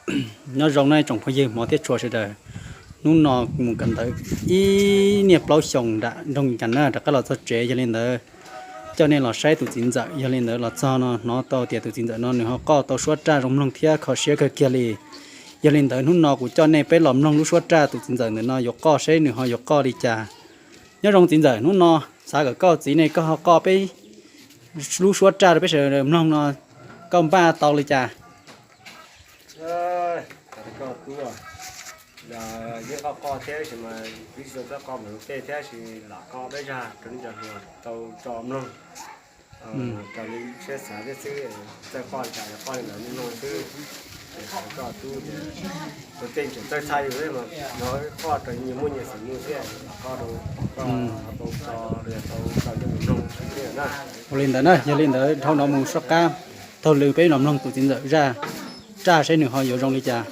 Nyob zoo nej tsoom phooj ywg Hmoob thiab tshua sawv daws. Hnub no mus kawm ntawv ib niaj plaub xyoos nram nroog Cas na rov qab los txog tsev, yog li ntawd coj nej los saib tus txiv ntxawm. Yog li ntawd los txog no hnov tau tias tus txiv ntxawm no nws ho qoj tau suab raj zoo mloog thiab kho siab kawg kiag li. Yog li ntawd hnub no kuv coj nej peb los mloog lub suab raj tus txiv ntxawm ntawm no yuav qoj seb nws ho yuav qoj li cas. Nyob zoo txiv ntxawm, hnub no xav kom koj txiv ne koj ho qoj peb lub suab raj rau peb sawv daws mloog no, koj npaj tau li cas? Koj tub, yeej qoj qoj thiab sis mas twb tsis tau txawj qoj mas tej thiab sis lam qoj peb zaj rau nej cov hluas tau tso mloog. Raws li siab xav thiab xwb, txawj qoj li cas qoj li ntawd mloog xwb. Koj tub, tus tej tseem txawj txhaj yus thiab mas nrog qoj raws nyias muaj nyias xeem mus xwb, lam qoj rau koj tau tso, tau tso coj mus mloog xwb thiab na. Ua li ntawd na, yog li ntawd dhau no mus soj qab taug lw peb los mloog tus txiv ntxawm zaj raj seb nws ho yuav zoo li cas.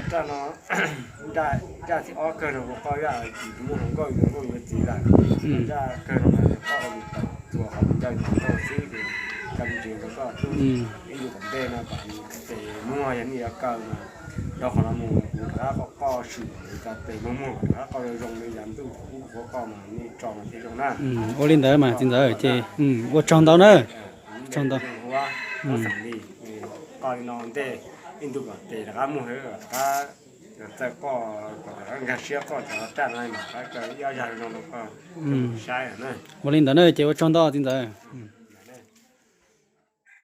Raj no, raj thib ob kawg no kuv qoj yam yus muaj hluas nkauj, hluas nkauj yuav txiv lawm. Raj kawg no mas koj ua mus tau txuas qhov mus ncauj mus nkauj xwb, ces koj mus ntsis rau koj ib ntu tom ntej no kom tes muag yog nej yuav kaw mas rau qhov no mus kuv rov qab qoj qoj swm cov tes muag muag kom rov qab qoj zoo zoo li yav ntuj kuv qhuab qoj mas nej tso mas thiaj zoo na. Ua li ntawd mas txiv ntxawm ces ua tsaug ntau na. Tsaug ntau. Xeem li qoj li no ntej ib ntu kom tes rov qab muag rov qab txawj qoj kom rov qab nkag siab qoj cov raj no mas rov qab kaw ib ob zag zoo rau koj saib na. Ua li ntawd na ces ua tsaug ntau txiv ntxawm.